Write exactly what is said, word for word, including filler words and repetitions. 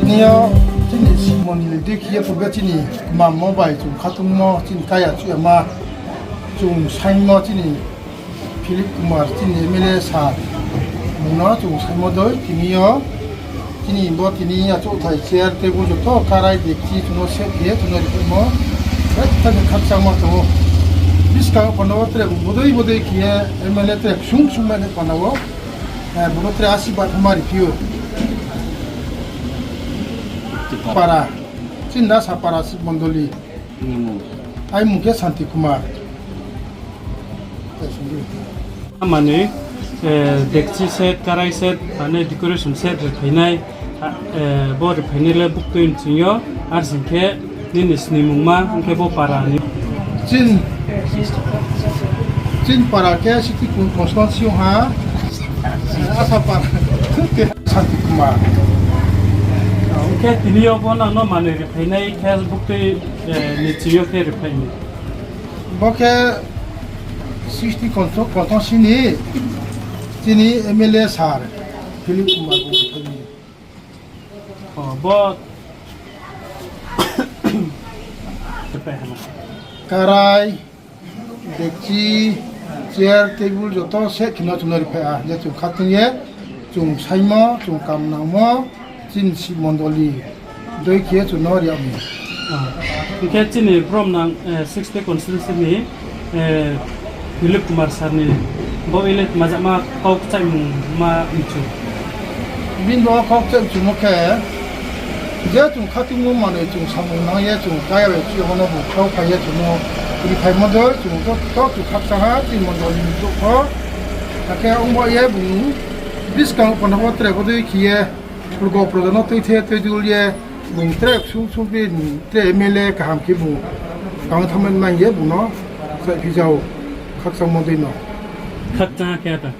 Tini yo chini Sib mondoli dei khe ye purbe chini mammo bai chung khatungmo, chini kaya chuh yama chung saingmo chini Philip Kumar chini M L A sir, bung no chung saingmo dei tini yo chini bo tini achouhthai chair table joto karai dekchi chung no set khe ye chung no riphaimo, betha khe khakchangma tong ou. Buskang wo panda wo tre bung bodei bodei khe ye M L A tre ksung ksung mai nai panda wo, bung no tre asirbad ma riphi ou. Para, chini Dasapara Sib mondoli. Aini mung khe Santi Kumar. Manoi, dekchi set, karai set, ane decoration set riphainai, bo riphainai le buktui mching yo, ar sing khe nini snimungma, hing khe bo para ni. Chin, chin para khe City Council si ha, Asa para. Santi Kumar. Hing khe tini yo bo nang no manoi riphainai khe buktui ni ching yo khe riphai mi. Bo khe City Council, Council si ni chini M L A sir, Philip Kumar bo riphai mi. Bo karai, dekchi, chair, table joto set khe no chung no riphai ha, je chung khatung ye, chung saingmo, chung kamnangmo, chini Sib mondoli dei khe chung no ri yag mi. Hing khe chini bromnang sixty constituency ni Philip Kumar sir ni bo elect majama kau kchaimung ma mchu. Bini bo kau kchaimung mo khe, je chung khatungmo manoi chung samung nang ye chung kaya bai chiyamo no bung kau phai ye chung no riphaimo dei chung joto chung khakchang ha chini mondoli ni brouh pho. Akhe ongba ye bung buskang panda wo tre bodei khe ye, rgo proja no tuithe tuidul ye, bung tre ksung ksung phi tre M L A kaham khe bung tang thanngmai man ye bung no chaihphi jao, khakchangmo dei no. Khakchang ha khe ta.